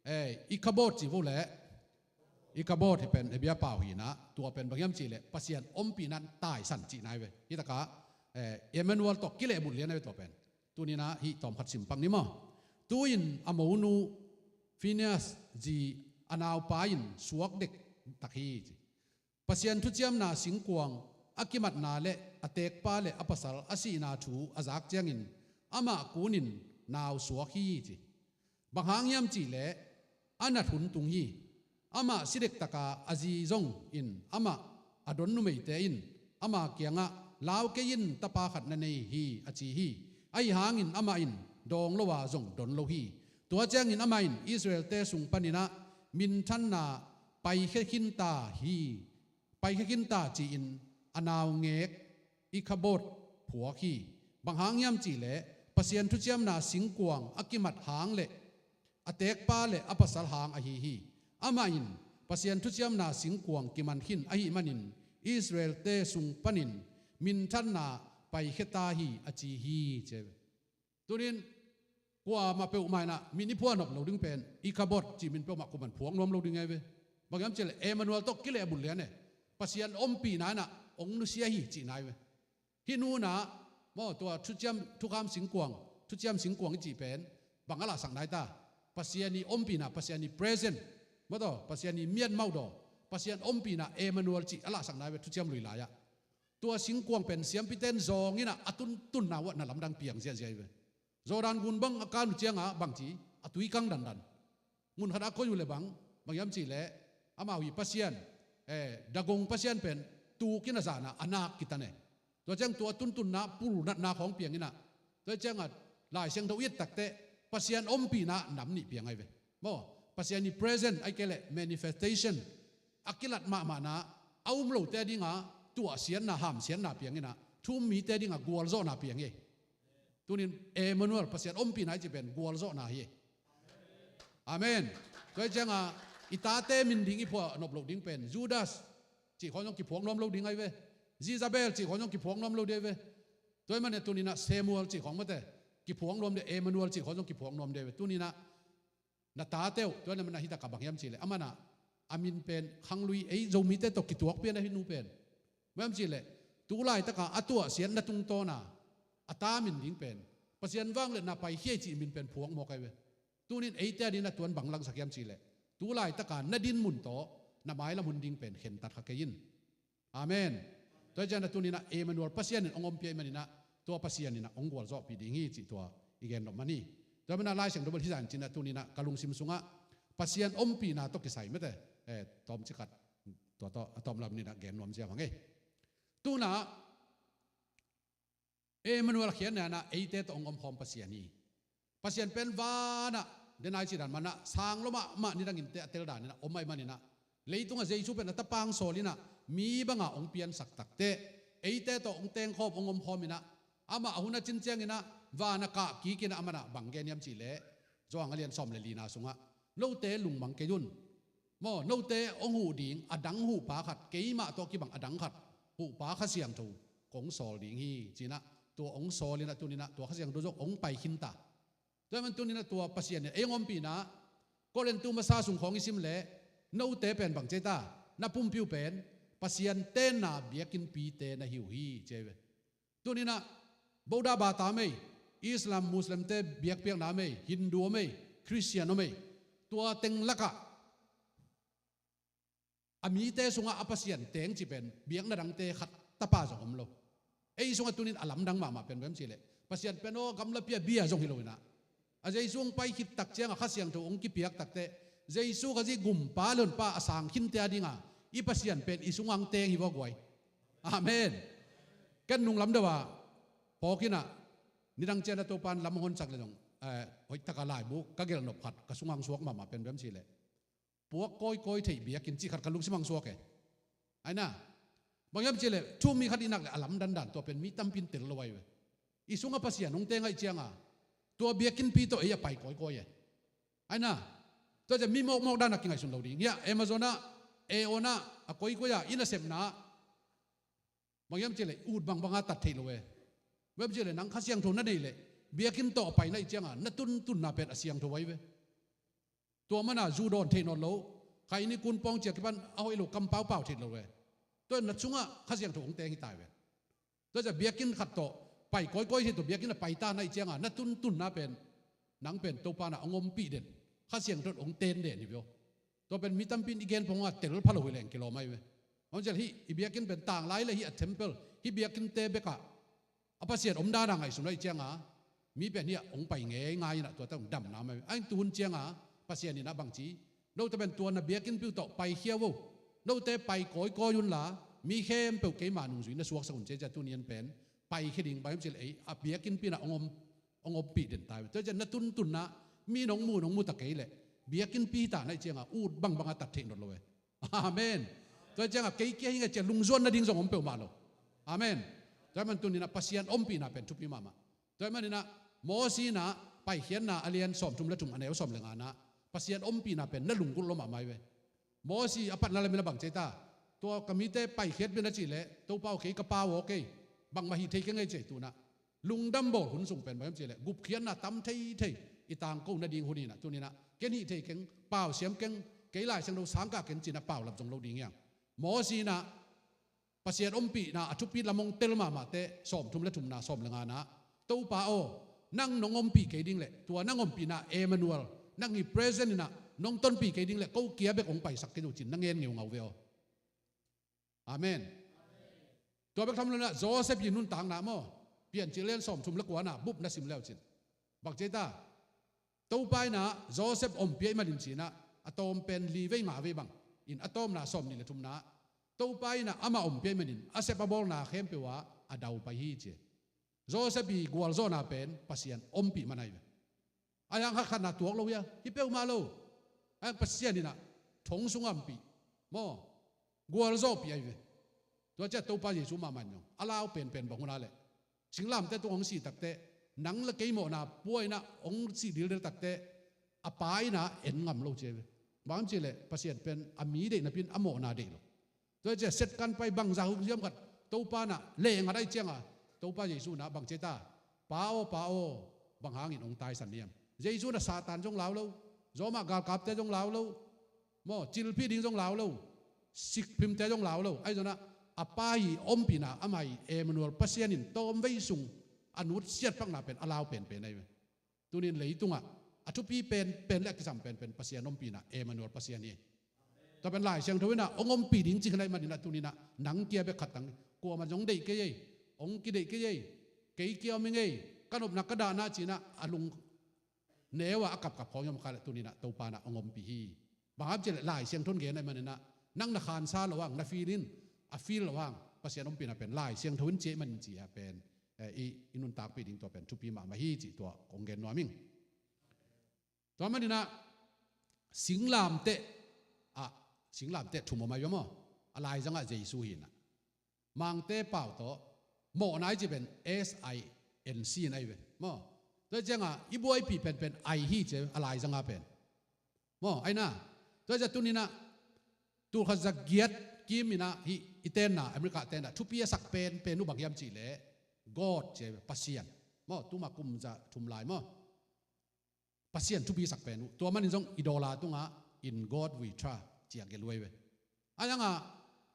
Eh, Ikabod ci vo leh. Ikabod hi pen Hebru pau hi inah, tua pen bang hiam cihleh Pasian ompihna taisan cihna hi ve. Hih takah, eh, Emmanuel tawh kilehbulh lian ahi ve tua pen. Tuninah hih tawm khat sim phang ni maw. Tu-in a monu Phineas zi a naupa in suak dektak hi ci. Pasian thuciamna singkuang a kimatna le a teekpa le a pasal a sihna thu a zak ciangin amah kunin nau suak hi ci. Bang hang hiam cihleh a nat hun tung hi. Amah si dektaka a zi zong in amah a don numeite in ama kiangah, "Lau kei in, tapa khat na nei hi," a ci hi. Ahi hangin amah in dawng lo a zong don lo hi. Tua ciangin amah in Israel-te sung paninah minthanna paikhia khinta hi, paikhia khinta ci-in a naungek Ikabod phuak hi. Bang hang hiam cihleh Pasian thuciamna singkuang a kimat hang le a teekpa le a pasal hang ahi hi. Amah in Pasian thuciamna singkuang kiman khin ahih manin Israel-te sung panin minthanna paikhia ta hi a ci hi ci. Tunin kuamah peuhmah inah min i phuah nop lo ding pen, Ikabod cih min peuhmah kuaman phuak nuam lo ding ahi ve. Bang hiam cihleh Emmanuel tawh kilehbulh lian e. Pasian ompihna inah hong nusia hi cihna hi ve. Hih nunah maw, tua thuciam, thukham singkuang, thuciam singkuang i cih pen bang a lahsakna hi ta? Pasian i ompihna, Pasian i present, maw taw, Pasian i mianmauh daw, Pasian ompihna Emmanuel cih a lahsakna hi ve thuciam lui lai-ah. Tua singkuang pen siampite in zawng inah a tuntunna uh ah na lamdang piang ziahziah hi ve. Jordan gun bang a kan uh ciangah bangci a tui kang dandan. Mun khatah a koih uh le bang, bang hiam cihleh amau hi Pasian, eh, Dagon Pasian pen tuk in a zan a, a nak kitan e. Tua ciang tua tuntunna pulnatna khawng piang inah, tua ciangah Lai Siangtho i et takteh Pasian ompihna nam nih piang ahi ve. Maw, Pasian i present ahih kei leh manifestation a kilat mahmahna a um lote a dinga tuahsiatna, hamsiatna piang inah, thu um mite a dinga gualzawhna piang hi. Tunin Emmanuel, Pasian ompihna i cih pen gualzawhna hi. Amen. Tua hi cianga i tate min ding i phuah nop loh ding pen Judas cih khawng zong kiphuak nuam lo ding ahi ve. Jezebel cih khawng zong kiphuak nuam lo ding ahi ve. Tua hi manin tuninah Samuel cih khawng mate kiphuak nuam ding, Emmanuel cih khawng zong kiphuak nuam ding ahi ve. Tuninah na tate uh, tua na mana hi takah bang hiam cihleh, amanah a min pen khanglui ei Zomite tawh kituak pian ahi nu pen. Bang hiam cihleh, tu laitakah a tuahsiatna tungtawna a ta min ding pen Pasian vangliatna paikhia cih min pen phuak mawk ahi ve. Tunin eite a dinah tuan bang langsak hiam cihleh, tu laitakah na dinmun tawh na mailam hun ding pen khentat kha kei in. Amen. Tua hi cianah tuninah Emmanuel Pasian in hong ompih ahih maninah tua Pasian inah hong gualzawhpih ding hi cih tua i gen nop man hi. Tua manah Lai Siangtho bel hizah in cinah tuninah ka lungsim sungah Pasian ompihna tawh kisai mate, eh, tawmcik khat tua tawh a tawm lam ninah gen nuam ziau hang ei. Tunah Emmanuel khiatna inah eite tawh hong omkhawm Pasian hi. Pasian pen vanah denai cih dan manah sang lua mahmah, nidangin te a tel dan inah om ahih maninah, leitungah Jesu pen a tapa hong sawl inah mi bangah hong piansak takteh eite tawh hong tengkhawm, hong omkhawm inah, amah a hun a cin cianginah van a kah kik inah amanah bang gen hiam cihleh, Johan a lian sawm le lina sungah, note lungmang kei un. Maw, note hong huh ding a dang huhpa khat, keimah tawh kibang a dang khat, huhpa Kha Siangtho kong sawl ding hi cinah, tua hong sawl inah tuninah tua Kha Siangtho zong hong pai khinta. Tua ahih man tuninah tua Pasian in ei hong ompihna, Korintu masa sung khawng i sim leh, note pen bang ci ta, na pumpi uh pen Pasian tenna biakinnpite na hi uh hi ci ahi ve. Tuninah, boda bata mei, Islam, Muslimte biakpiakna om ei, Hindu om ei, Christian om ei, tua teng lakah a mite sungah a Pasian teng ci pen biakna dangte khat tapa zong om lo. Ei sungah tunin a lamdang mahmah pen bem cih leh Pasian pen aw gamlapi a bia zong hi lo inah, a Jesu hong pai khit tak ciangah Kha Siangtho hong kipiak takteh Jesu Khazih gumpa le honpa a sang khinte a dinga i Pasian pen i sungah hong teng hi vua guai. Amen. Ken nunglam deuh ah phawk inah nidang ciang a Topan lam hong honsak le zong, eh, hoih taka laibu ka gelh nop khat ka sungah hong suak mahmah pen bem cih leh puak kawikawi theih biakinn cih khat ka lungsim ah hong suak e. Aina, bang hiam cih leh thu mi khat i nak leh a lamdandan tua pen mi tampi in tel lo ahi ve. I sungah Pasian hong teng ahih cianga tua biakinnpi tawh ei a pai kawikawi e. Aina, tua ciah mi mawkmawk dan a kingaihsun lo ding hiah. Amazon ah, Aeon ah, a koikoi ah, i nasepna ah bang hiam cih leh ut bangbanga tat theih lo e. Bang hiam cih leh nang Kha Siangtho na neih leh biakinn tawh a pai na hih cianga na tuntunna pen a siangtho ahi ve. Tua mana zu dawn theih nawn lo. Khaini kun pawng ciah kipan a hoih lo kampau pau theih lo e. Tua na sungah Kha Siangtho hong teng hi ta hi ve. Tua ciah biakinn khat tawh pai kawikawi theih tawh biakinn a pai ta na hih cianga na tuntunna pen nang pen Topa na hong ompih den, Kha Siangtho hong ten den hi ve aw. Tua pen mi tampi in i gen pongah tel pha lo hi leng kilawm ahi ve. Hong ciah hih i biakinn pen tanglai le hih a temple, hih biakinnte bekah a Pasian om dana ngaihsun ahih cianga mi pen hiah hong pai ngeingai inah tuate hong damna mah ahi. Ahin tuhun cianga Pasian inah bangci, note pen tua na biakinnpi uh tawh paikhia vo. Note pai kawikawi unla mi khempeuh keima nungzui na suaksak un ci e. Ciah tunian pen paikhia ding bang hiam cih leh ei a biakinnpi inah hong om, hong ompih den ta hi ve. Tua ciah na tuntunna mi nong mu nong mu ta kei leh biakinnpi hi ta na hih cianga ut bangbanga tat theih nawn lo e. Amen. Tua hi cianga kei kia hi nge ciah lungzuan nading zong om peuhmah lo. Amen. Tua hi man tuninah Pasian ompihna pen thupi mahmah. Tua hi maninah Mosi inah Paikhiatna a lian sawmthum le thum a neu sawm le nganah Pasian ompihna pen na lunggulh lo mahmah hi ve. Mosi a patna lamin a bang ci ta, tua ka mite paikhiat pen a cih leh Topa aw kei ka pa aw kei bangmah hih thei keng ei ci e. Tunah lungdam bawl hun sung pen bang hiam cih leh gupkhiatna tam theithei i tangko nading hun inah tuninah ken hih thei keng, pau siam keng, kei Lai Siangtho sangkah keng cinah paulap zong lo ding hiang. Mosi inah Pasian ompihna a thupi lam hong tel mahmah teh sawmthum le thumna sawm le nganah, Topa aw, nang nong ompih kei ding leh tua nang ompihna Emmanuel, nang hih present inah nong tonpih kei ding leh ko kia bek hong paisak kei zo cin na ngen ngeungau ve aw. Amen. Tua bek tham lo inah Joseph i nuntakna maw, Piancil lian sawmthum le kuana bup na sim leu cin bang ci ta, Topa inah Joseph ompih ahih manin cinah a tawm pen li vei nga vei bang in a tawmna sawmnih le thumna Topa inah amah ompih ahih manin a sep a bawlna khempeuh ah a dau pai hi ci e. Joseph i gualzawhna pen Pasian ompih man ahi ve. Ahi hang khatkhatna tuak lo hia, hi peuhmah lo. Ahi hang Pasian inah thong sungah ompih maw, gualzawhpih ahi ve. Tua ciah Topa Jesu mahmah in zong a lau penpen bang hun a leh singlamteh tung hong sih takteh, nang le kei mawhna pua inah hong sih dildel takteh a pa inah en ngam lo ci ahi ve. Bang hiam cih leh Pasian pen a mi deih napi in a mawhna deih lo. Tua hi ciah setkan pai bangzah hun hiam khat Topa inah leh ngat ahih cianga Topa Jesu inah bang ci ta, Pa aw, Pa aw, bang hangin hong taisan hiam? Jesu inah Satan zong lau lo, Roma galkapte zong lau lo, maw, cilphih ding zong lau lo, sikphimte zong lau lo. Ahi zongah a pa i ompihna, amah i Emmanuel, Pasian in tawmvei sung a nutsiat pakna pen a lau penpen ahi ve. Tunin leitungah a thupi penpen le a kisam penpen Pasian ompihna Emmanuel Pasian hi. Tua pen Lai Siangtho inah hong ompih ding ci khin ahih maninah tuninah nang kia bek khat tang, kuamah zong deih kei ei, hong kideih kei ei, kei kia om ing ei, ka nopna ka dahna cinah a lung neu ah a kapkap khawng i om kha leh tuninah Topa inah hong ompih hi. Bang hang hiam cih leh Lai Siangtho in gen ahih maninah nang na khansa loh hang, na feel in a feel loh hang Pasian ompihna pen Lai Siangtho in ci ahih manin ci a pen, eh, i, i nuntakpih ding tua pen thupi mahmah hi cih tua kong gen nuam ing. Tua maninah singlamteh ah, singlamteh thum om ahi ve maw. A laizangah Jesu hi inah Mangte pau tawh mawhna i cih pen S I N C in ahi ve maw. Tua hi cianga i buaipih penpen I hi ci a laizanga pen maw. Aina, tua hi ciah tuninah tulkhat zagiat kim inah hih i tenna America tenna thupi a sak penpen uh bang hiam cih leh God ci a, Pasian maw. Tuma kum za thum lai maw. Pasian thupi sak pen uh. Tua manin zong i dollar tungah In God We Trust ci a gelh uh ahi ve. Ahi zongah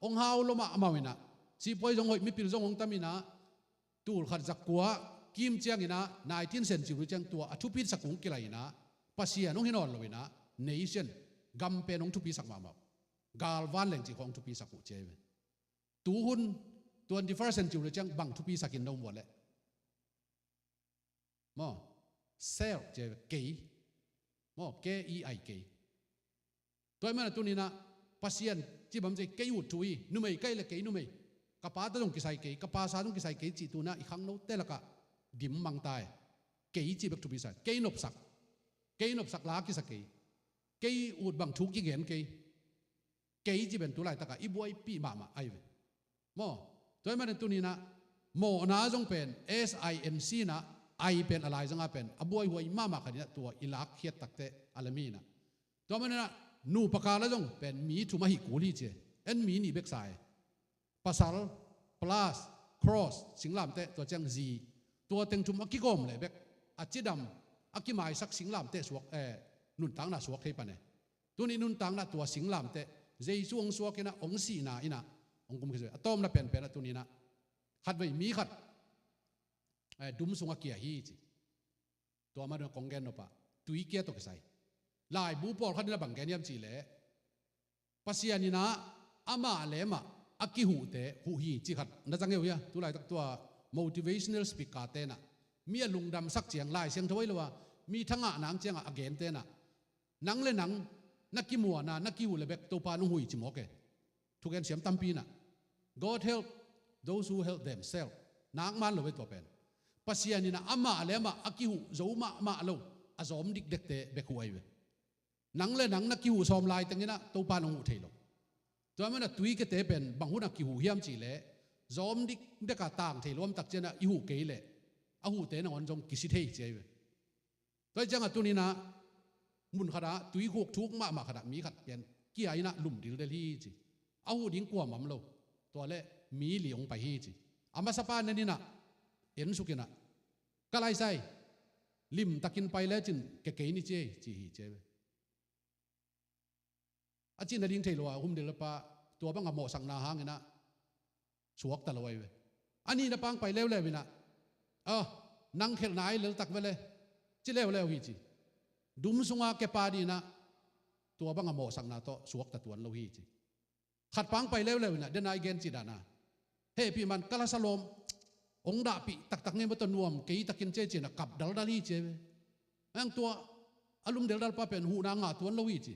hong hau lo mah amau inah, sipuai zong hoih, mipil zong hong tam inah, tulkhat zakua Kim cianginah nineteen century ciang tua a thupisak uh hong kilai inah Pasian hong hi nawn loinah nation, gam pen hong thupisak mahmah uh. Galvan leng cih khawng hong thupisak uh ci ahi ve. Tuhun twenty-first century ciang bang thupisak in no muah leh maw, self ci ahi ve, kei. Maw, K E I, kei. Tua ahih manin ah tuninah Pasian cih bang ci, kei ut thu hi, numei ka hih leh kei numei, ka pa ta zong kisai kei, ka pa sa zong kisai kei cih tuninah i khangnote lakah dim mang ta hi. Kei cih bek thupi sa hi. Kei nopsak, kei nopsak la kisa kei, kei ut bang thu kigen kei, kei cih pen tu laitakah i buaipih mahmah ahi ve. Maw, tua ahih manin tuninah mawhna zong pen S I N C inah, I pen a laizangah pen a buaihuai mahmah khat inah tua i lakkhiat takteh a lem hi inah. Tua maninah nupa kal ah zong pen mi thum ahi kul hi ci. En mi nih bek sa hi. Pasal plus cross singlamteh, tua ciang zi. Tua teng thum a kigawm leh bek a cidam, a kimaisak singlamteh suak, eh, nuntakna suak thei pan hi. Tuni nuntakna tua singlamteh Jesu hong suak inah, hong sihna inah hong kum khit hi. A tawpna penpen ah tuninah khatvei mi khat, eh, dum sungah kia hi ci. Tua mah dong kong gen nopah tui kia tawh kisai. Laibu pawlkhat inah bang gen hiam cih leh, Pasian inah amah le amah a kihuhte huh hi cih khat na zang hi uh hia? Tu laitak tua motivational speaker tenah, mi a lungdamsak ciang, Lai Siangtho ahi lo a, mi thangah nang ciangah a gen tenah, nang le nang na kimuanna, na kihuh le bek Topa nong huh hi ci mawk e. Thugen siam tampi inah, God help those who help themselves. Nak man lo ve tua pen. Pasian inah amah le amah a kihuh zo mahmah lo, a zawm dikdekte bek huh ahi ve. Nang le nang na kihuh sawm lai teng inah Topa nong huh thei lo. Tua maninah tui kiate pen bang hun a kihuh hiam cih leh, zawm dikdekah tang thei lo, amtak cianah i huh kei leh a huhte nangawn zong kisi thei ci ahi ve. Tua hi ciangah tuninah mun khatah tui khuk thuk mahmah khatah mi khat pian kia inah lum dildel hi ci. A huh ding kuamah om lo. Tua leh mi li hong pai hi ci. A masapa nen inah, ensuk inah, ka laisai, limtakin pai lecin ke kei ni ci ei ci hi ci ei ve. A cih nading thei lo a hum dildel pa, tua bangah mawhsakna hang inah suakta lo ahi ve. A nihna pang pai leuleu inah, ah, nang khelhna ahi leltak ve le, ci leuleu hi ci. Dum sungah kepa dih inah tua bangah mawhsakna tawh suakta tuan lo hi ci. Khat pang pai leuleu inah, den a i gen cih dan a, hehpih man, ka lasa lawm, hong dahpih taktak ngei maw, tua nuam kei takin ci ei ci inah kap daldal hi ci ei ve. Hang tua a lum daldal pa pen huhna ngah tuan lo hi ci.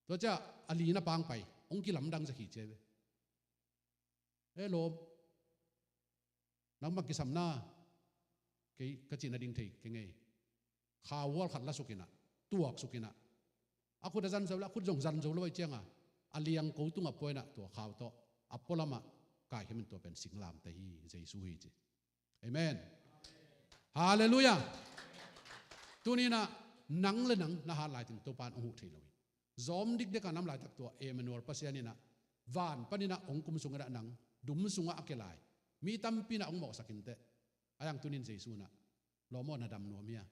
Tua ciah a lina pang pai, hong kilamdang zek hi ci ei ve. E lawm, nang bang kisamna, kei ka cih nading thei keng ei. Khauhual khat lasuk inah, tuaksuk inah, a khut a zan zo le, a khut zong zan zo lo ahih ciangah a liangko tungah pua inah tua khau tawh a pualamah kaikhemin tua pen singlamteh hi, Jesu hi ci. Amen. Halleluiah. Tuninah nang le nang na hat lai teng Topa in hong huh thei lo hi. Zawm dikdekah nam laitak tua Emmanuel Pasian inah van paninah hong kum sung inah nang dum sungah a kia lai mi tampi inah hong mawhsak inteh. A hang tunin Jesu inah, lawm aw, na dam nuam hia?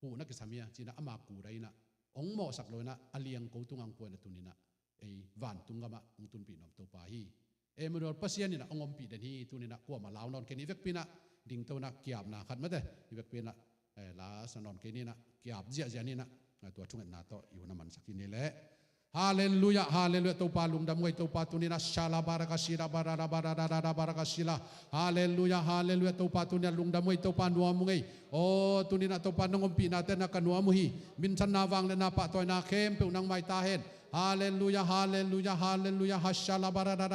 Huh na kisam hia? Ci inah ama kudai inah hong mawhsak lo inah a liangko tungah hong pua inah tuninah ei vantung gamah hong tunpih nuam Topa hi. Emmanuel Pasian inah hong ompih den hi. Tuninah kuamah lau nawn kei ni, i vekpi inah dingto inah kiapna khat mate, i vekpi inah, eh, la sa nawn kei ni inah, kiap ziahziah ni inah, ah, tua thungetna tawh i hun a mansak hi ni leh. Halleluiah, halleluiah. Topa lungdam uh ei, Topa tuninah shala baraka shila barara barara baraka shila. Halleluiah, halleluiah. Topa tuninah lungdam uh ei, Topa nuam uh ei. Aw, tuninah Topa nong ompihnate na ka nuam uh hi. Minthanna, vangliatna, pahtawina khempeuh nang mai ta hen. Halleluiah, halleluiah, halleluiah. Hashala barara.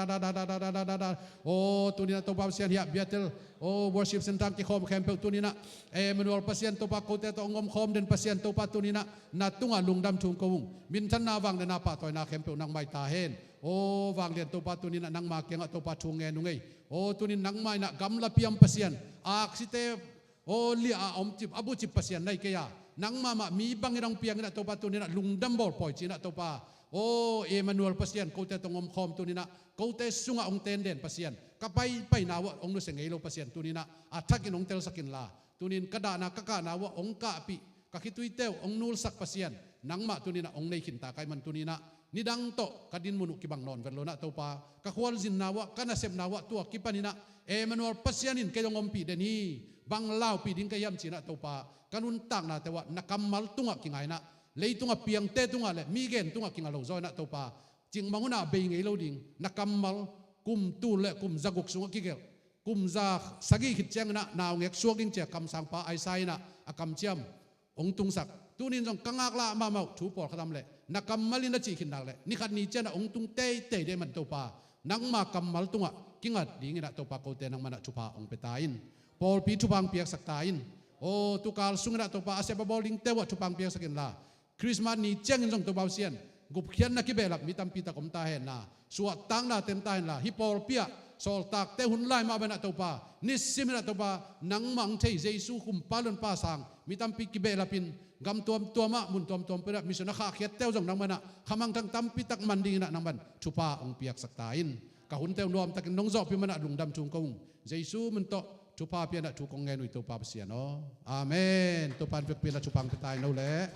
Aw, tuninah Topa Pasian hiah Bethel, aw, worship center kikhawm khempeuh tuninah Emmanuel Pasian Topa kote tawh hong omkhawm den Pasian Topa tuninah na tungah lungdam thu ko ung. Minthanna, vangliatna, pahtawina khempeuh nang mai ta hen. Aw vanglian Topa, tuninah nangma kiangah Topa thu ngen ung ei. Aw tunin nangma inah gamla piam Pasian, aksite aw liah a omcip, a bucip Pasian na hi kei a, nangma mah mi bangin hong piang inah Topa tuninah lungdam bawl pawi ci inah Topa. Aw Emmanuel Pasian kote tawh hong omkhawm tuninah kote sungah hong tenden Pasian, ka paipaina uah hong nusia ngei lo Pasian tuninah a thakin hong telsak inla, tunin ka dahna ka kahna uah hong kahpih, ka khituite uh hong nulsak Pasian, Nangmah tuni-in ah hong nei khinta ka hih man tuni-in ah nidang tawh ka dinmun uh kibang nawn vet lo-in ah Topa, ka khualzinna uh ah, ka nasepna uh ah, tua kipanin ah Emmanuel Pasian in kei hong ompih den hi, bang laupih ding ka hiam ci-in ah Topa, ka nuntaknate uh ah na kammal tungah kinga-in ah, leitungah piangte tungah le mi gen tungah kinga lo zaw-in ah Topa, cikmah hunah bei ngei lo ding, na kammal kum tul le kum zaguk sungah kigelh, kum za sagih khit ciangin ah naungek suak ding ci-a kamsangpa Isaiah in ah a kamciam hong tungsak. Tuni-in zong ka ngaklah mahmah uh thu pawlkhat om leh, na kammal in a cih khin nak leh, ni khat ni ciang ah hong tung teitei ding ahih man Topa, nangma kammal tungah kinga dingin ah Topa, kote nangman ah thupha hong pia ta in. Pawlpi thupha hong piaksak ta in. Aw, tukal sungin ah Topa, a sep a bawl dingte uh ah thupha hong piaksak inla, Christmas ni ciangin zong Topa Pasian, gupkhiatna kibehlap mi tampi tak om ta hen la, suahtakna teng ta hen la, hih pawlpi ah sawltakte hun lai mah bangin ah Topa, nisimin ah Topa, nangmah hong thei Jesu kumpa leh honpa sang mi tampi kibehlapin, gam tuamtuam ah, mun tuamtuam pan ah mission a khahkhiatte uh zong nangman ah khamangthang tampi tak man dingin ah nangman thupha hong piaksak ta in. Ka hunte uh nuamtakin nong zawhpih man ah lungdam thu kong ko ung. Jesu min tawh thupha pia-in ah thu kong ngen uh hi, Topa Pasian aw. Amen. Topa in vekpi-in ah thupha hong pia ta in, no leh.